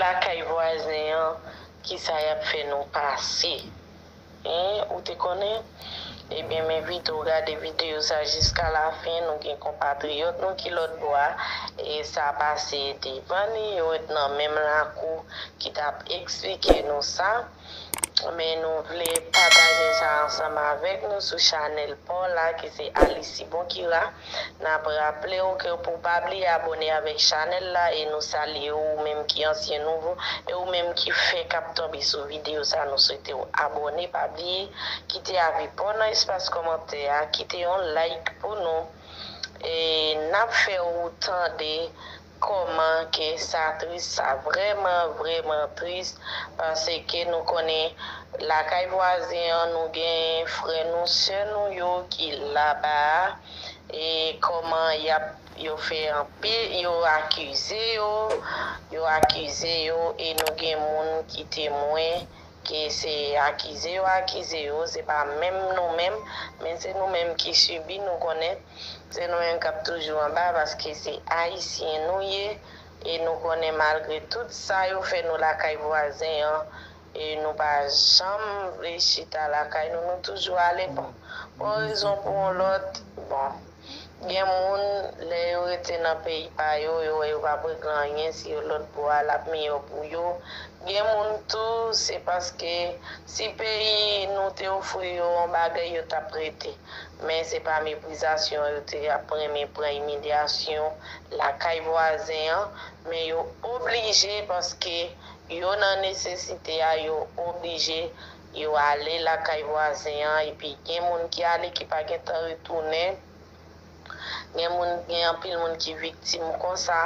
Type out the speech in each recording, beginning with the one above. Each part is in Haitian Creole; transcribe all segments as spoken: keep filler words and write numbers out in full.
lakay vwazen an, kisa y ap fè nou pase. Hein, ou te konnen? Ebyen, m envite w gade videyo sa jiska lafen. Nou gen konpatriyòt nou ki lòt bò a, e sa pase devan li, yo ret nan menm lakou ki t ap eksplike nou sa. Men nou vle pataje sa ansanm avèk nou sou chanèl pa w la, ki se Alice Bonkira. N ap raple w ke pou w pa bliye abòne avèk chanèl la, e nou salye w, ou menm ki ansyen nouvo, e ou menm ki fèk ap tonbe sou videyo sa, nou swete w abòne. Pa bliye kite avi pa w nan espas kòmantè a, kite yon like pou nou. E n ap fè w tande kòman ke sa tris, sa vrèman, vrèman tris, paske nou konnen lakay vwazen an, nou gen frè nou, sè nou yo ki laba a, e kòman y ap, yo fè anpil, yo akize yo, yo akize yo, e nou gen moun ki temwen ke se akize yo akize yo, se pa menm nou menm, men se nou menm ki sibi, nou konnen. Se nou menm k ap toujou anba, paske se Ayisyen nou ye, e nou konnen malgre tout sa yo fè nou lakay vwazen an, e nou pa janm vle chita lakay nou, nou toujou ale. Bon, pou yon rezon, pou yon lòt, bon, gen moun, lè yo rete nan peyi pa yo, yo wè yo p ap regle anyen, si yo lòt bò a, l ap miyò pou yo. Gen moun tou, se paske si peyi nou te ofri yo yon bagay, yo t ap rete. Men se pa meprizasyon yo te ap renmen pran, imilyasyon lakay vwazen an, men yo oblije, paske yo nan nesesite a, yo oblije, yo ale lakay vwazen an, epi gen moun ki ale ki pa gentan retounen. Gen moun, gen anpil moun ki viktim konsa,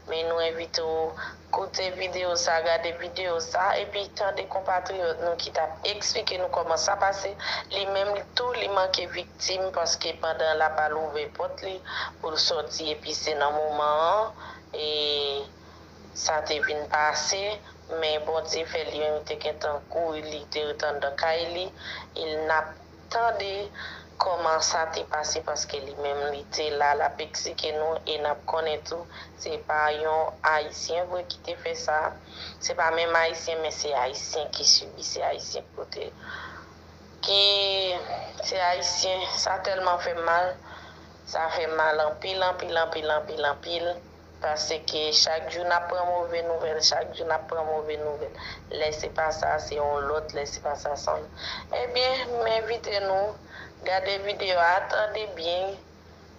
men nou envite w koute videyo sa, gade videyo sa, epi tande konpatriyòt nou ki t ap eksplike nou kòman sa pase. Li menm tou, li manke viktim, paske pandan l ap al ouvè pòt li pou l sòti, epi se nan moman an, e sa te vin pase, men Bondye fè li menm te gentan kouri, li te ret anndan kay li, e n ap tande kòman sa te pase, paske li menm li te la, l ap eksplike nou, e n ap konnen tou, se pa yon Ayisyen vre ki te fè sa, se pa menm Ayisyen, men se Ayisyen ki sibi, se Ayisyen ki pote, ki, se Ayisyen, sa tèlman fè m mal, sa fè m mal anpil, anpil, anpil, anpil, anpil. Paske chak jou n ap pran move nouvèl, chak jou n ap pran move nouvèl. Lè se pa sa, se yon lòt, lè se pa sa, se yon lòt. Ebyen, m envite nou gade videyo a, tande byen,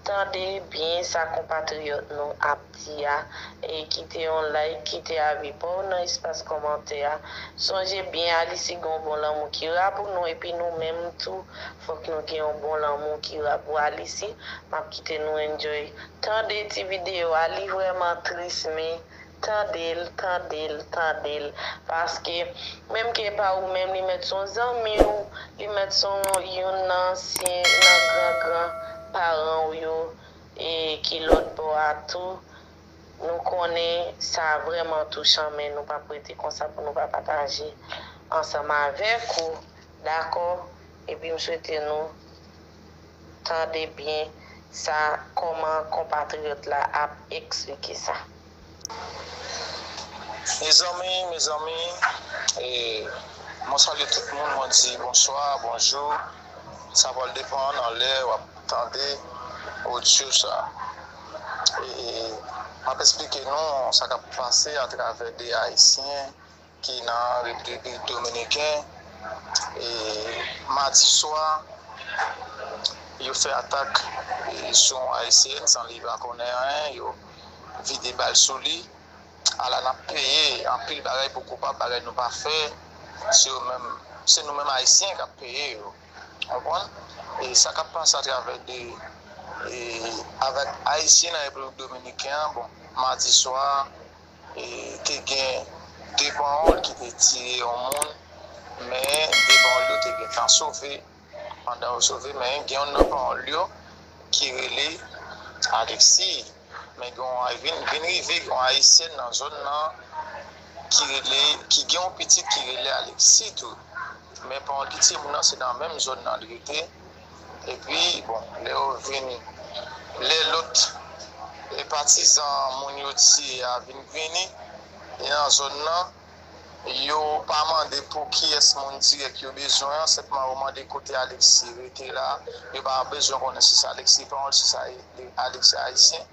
tande byen sa konpatriyòt nou ap di a, e kite yon like, kite avi pa w nan espas kòmantè a. Sonje byen, Alisi gen yon bon lanmou ki ra pou nou, epi nou menm tou, fòk nou gen yon bon lanmou ki ra pou Alisi. M ap kite nou enjoy. Tande ti videyo a, li vrèman tris, men tande l, tande l, tande l. Paske, menm ke pa ou menm, li mèt se yon zanmi w, li mèt se yon, youn nan ansyen, nan gran gran paran w yo, e ki lòt bò a tou. Nou konnen sa vrèman touchan, men nou p ap rete konsa pou nou pa pataje ansanm avèk ou, dakò? Epi m swete nou tande byen sa, kòman konpatriyòt la ap eksplike sa. Mezanmi, mezanmi, e, mwen salye tout moun, mwen di bonswa, bonjou. Sa pral depann nan lè w ap tande odyo sa. E, m ap eksplike nou sa k ap pase atravè de Ayisyen ki nan Repiblik Dominiken. E, madi swa, yo fè atak, e, sou yon Ayisyèn san li pa konnen anyen, yo vide bal sou li. Ala n ap peye anpil bagay pou koupab, bagay nou pa fè. Se yo menm, se nou menm Ayisyen k ap peye yo. Konprann? E sa k ap pase atravè de, e, avèk Ayisyen nan Repiblik Dominiken an, bon, madi swa, e, te gen de pawòl ki te tiye yon moun, men de pawòl yo te gentan sove. Pandan yo sove, men gen youn nan pawòl yo ki rele Alexis. Men gen yon, vin, vin rive gen yon Ayisyèn nan zòn nan ki rele, ki gen yon pitit ki rele Alexis tou. Men pawòl ki tiye moun nan se nan menm zòn nan li rete. Epi, bon, lè yo vin, lè lòt, e, patizan moun yo tiye a vin vini, E nan zòn nan, yo pa mande pou kiyès moun dirèk yo bezwen an, senpman yo mande kote Alexis rete la. Yo pa bezwen konnen si se Alexis Paul, si se Alexis ayisyen.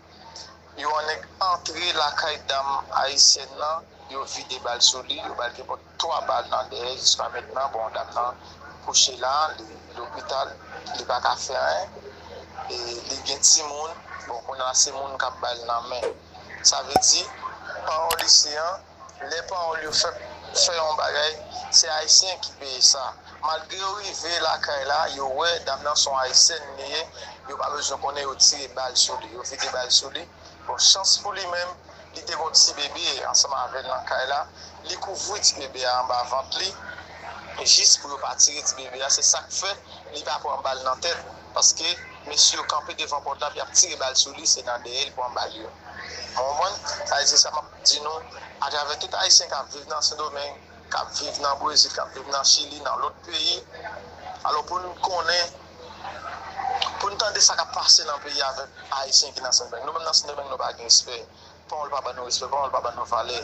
Yo annik antre lakay dam ayisyèn nan, yo vide bal sou li, yo ba l kenpòt twa bal nan dèyè. Jiska mentnan, bon, dam nan kouche la, li lopital, li pa ka fè anyen. E li gen timoun, bon, kounye a se moun k ap ba l nan men. Sa vle di, pawòl isi an, lè pawòl yo fè, fè yon bagay, se ayisyen ki peye sa. Malgre yo rive lakay la, yo wè dam nan se yon ayisyèn li ye, yo pa bezwen konnen, yo tire bal sou li, yo vide bal sou li. Bon, chans pou li menm, li te gon ti bebe ansanm avè l nan kay la. Li kouvri ti bebe a anba vant li, jis pou yo pa tire ti bebe a. Se sa k fè li pa pran bal nan tèt, paske mesye yo kanpe devan pòt la, pou y ap tire bal sou li, se nan dèyè li pran bal yo. Ou konprann? Sa vle di, sa m ap di nou, atravè tout ayisyen k ap viv nan Sendomeng, k ap viv nan Brezil, k ap viv nan Chili, nan lòt peyi, alò, pou n konnen, pou n tande sa k ap pase nan peyi avèk ayisyen ki nan Sendomeng. Nou menm nan Sendomeng, nou pa gen respè. Pawòl pa ban nou respè, pawòl pa ban nou valè.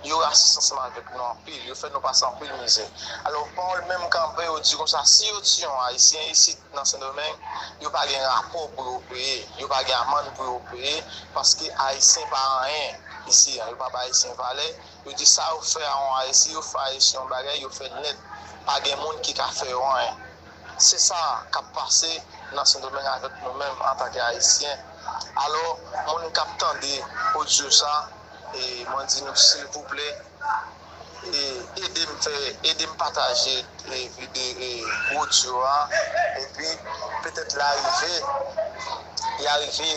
Yo rasis ansanm avèk nou anpil, yo fè nou pase anpil mizè. Alò, pawòl menm kanpe, yo di konsa, si yo tiye yon ayisyen isit nan Sendomeng, yo pa gen rapò pou yo peye, yo pa gen amann pou yo peye, paske ayisyen pa anyen isi a, yo pa bay ayisyen valè. Yo di sa yo fè a yon ayisyen, yo fè ayisyen yon bagay, yo fè nèt. Pa gen moun ki ka fè yo anyen. Se sa k ap pase nan Sendomeng avèk nou menm antanke ayisyen. Alò, moun k ap tande odyo sa, e mwen di nou silvouplè, e ede m fè, ede m pataje e vide e odyo a, epi petèt l a rive, li a rive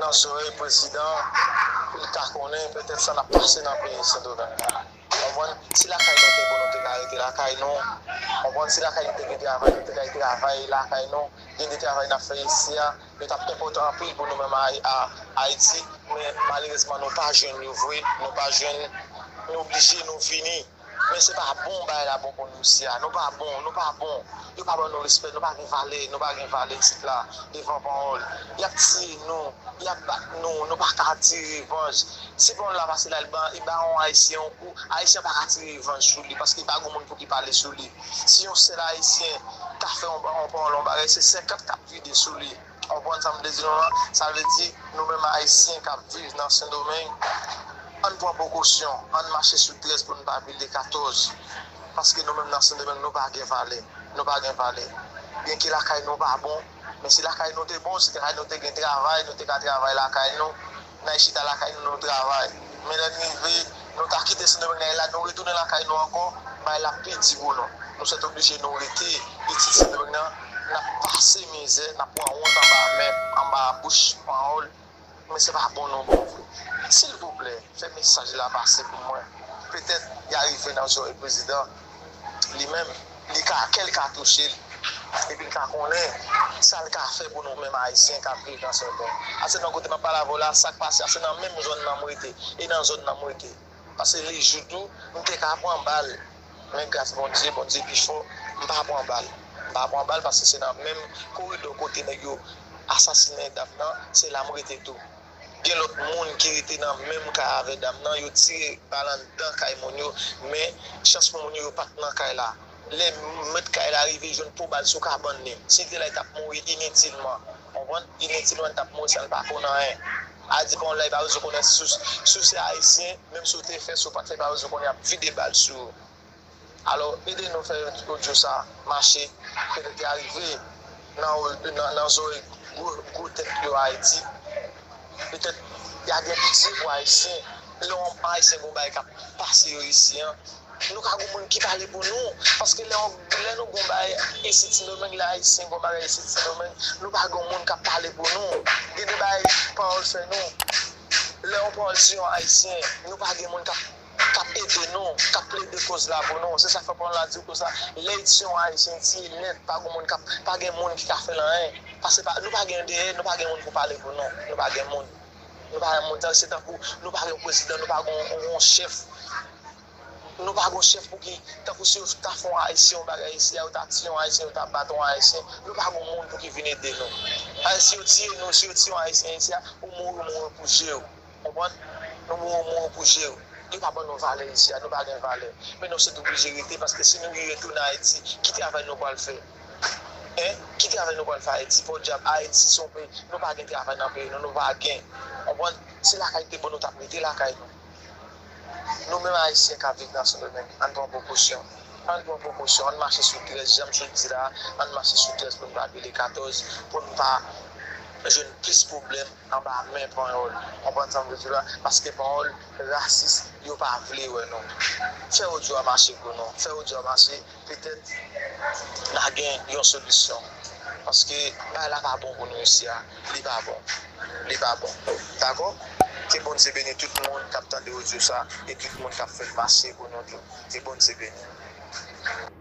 nan zòrèy prezidan, li ka konnen petèt sa n ap pase nan peyi Sendomeng la. Konprann? Si lakay nou te bon, nou te ka rete lakay nou. Konprann? Si lakay nou te gen travay, nou te ka travay lakay nou. Gen de travay n ap fè isi a, yo t ap enpòtan anpil pou nou menm a, a, Ayiti. Men malerezman, nou pa jwenn yo vre. Nou pa jwenn, nou oblije, nou vini. Men se pa bon bagay la bon pou nou isi a. Nou pa bon, nou pa bon. Yo pa ban nou respè, nou pa gen valè, nou pa gen valè isit la, devan pawòl. Y ap tiye nou, y ap bat nou, nou pa ka tire revanj. Si pawòl la pase la, li ba, li ba yon ayisyen yon kou, ayisyen pa ka tire revanj sou li, paske pa gen moun pou ki pale sou li. Si yon sèl ayisyen ta fè yon, yon pawòl, yon bagay, se senkant k ap vide sou li. Ou konprann sa m vle di nou an? Sa vle di, nou menm ayisyen k ap viv nan Sendomeng, ann pran prekosyon, ann mache sou trèz pou n pa pile katòz. Paske nou menm nan Sendomeng, nou pa gen valè. Nou pa gen valè. Byenke lakay nou pa bon, men si lakay nou te bon, si lakay nou te gen travay, nou te ka travay lakay nou, n al chita lakay nou, nou travay. Men lè n rive, nou ta kite Sendomeng nan la, nou retounen lakay nou ankò, bagay la pi di pou nou. Nou sètoblije nou rete isit Sendomeng nan, n ap pase mizè, n ap pran wont anba men, anba bouch pawòl, men se pa bon nou bon vre. Silvouplè, fè mesaj la pase pou mwen. Petèt, y a rive nan zòrèy prezidan, li menm, li ka, kè l ka touche l. Epi l ka konnen sa l ka fè pou nou menm ayisyen k ap viv nan Sendomeng. Ase nan kote m ap pale avè w la, sa k pase, ase nan menm zòn nan m rete. E nan zòn nan m rete. Pase lejou tou, m te ka pran bal. Men gras Bondye, Bondye pi fò, m pa pran bal. M pa pran bal paske se nan menm koridò kote nèg yo asasinen dam nan, se la m rete tou. Gen lòt moun ki rete nan menm kay avè dam nan, yo tire bal anndan kay moun yo, men chans pou moun yo, yo pa t nan kay la. Lè mèt kay la rive, jwenn po bal sou kabann li. Si l te la, li t ap mouri initilman. Konprann? Initilman, li t ap mouri san l pa konn anyen. A di bon, la, li pa bezwen konnen si, si w se ayisyen, menm si w te fè, si w pa t fè, li pa bezwen konnen, y ap vide bal sou ou. Alò, ede nou fè odyo sa mache. Petèt y a rive nan, nan, nan zòrèy gwo, gwo tèt yo Ayiti. Petèt y a gen pitye pou Ayisyen. Lè yon Ayisyen gon bagay k ap pase yo isi an, nou ka gon moun ki pale pou nou. Paske lè, lè nou gon bagay isit Sendomeng, lè Ayisyen gon bagay isit Sendomeng, nou pa gon moun k ap pale pou nou. Gen de bagay pawòl fè nou. Lè yon pawòl se yon Ayisyen, nou pa gen moun k ap k ap ede nou, k ap plede koz la pou nou. Se sa k fè pawòl la di w konsa, lè se yon Ayisyen tiye nèt, pa gen moun k ap, pa gen moun ki ka fè l anyen. Paske pa, nou pa gen dèyè, nou pa gen moun pou pale pou nou. Nou pa gen moun. Nou pa gen moun, se tankou nou pa gen prezidan, nou pa gen yon, yon chèf. Nou pa gen chèf pou ki, tankou si yo ta fè yon Ayisyen yon bagay isi a, yo ta tiye yon Ayisyen, yo ta bat yon Ayisyen, nou pa gen moun pou ki vin ede nou. Paske si yo tiye nou, si yo tiye yon Ayisyen isi a, ou mouri, ou mouri pou je w. Konprann? Nou mouri, ou mouri pou je w. Yo pa ban nou valè isi a, nou pa gen valè. Men nou sot oblije rete, paske si nou retounen Ayiti, ki travay nou pral fè? Hein? Ki travay nou pral fè Ayiti? Podyab, Ayiti se yon peyi, nou pa gen travay nan peyi nou, nou pa gen. Konprann? Si lakay te bon, nou t ap rete lakay nou. Nou menm Ayisyen k ap viv nan Sendomeng, ann pran prekosyon. Ann pran prekosyon, ann mache sou trèz, jan m sot di la, ann mache sou trèz pou n pa brele katòz, pou n pa jwenn plis pwoblèm anba men panyòl. Konprann sa m vle di la? Paske panyòl rasis, yo pa vle wè nou. Fè odyo a mache pou nou. Fè odyo a mache, petèt n a gen yon solisyon. Paske bagay la pa bon pou nou isi a. Li pa bon. Li pa bon. Dakò? Ke Bondye beni tout moun k ap tande odyo sa e tout moun k ap fè l mache pou nou tou. Ke Bondye beni.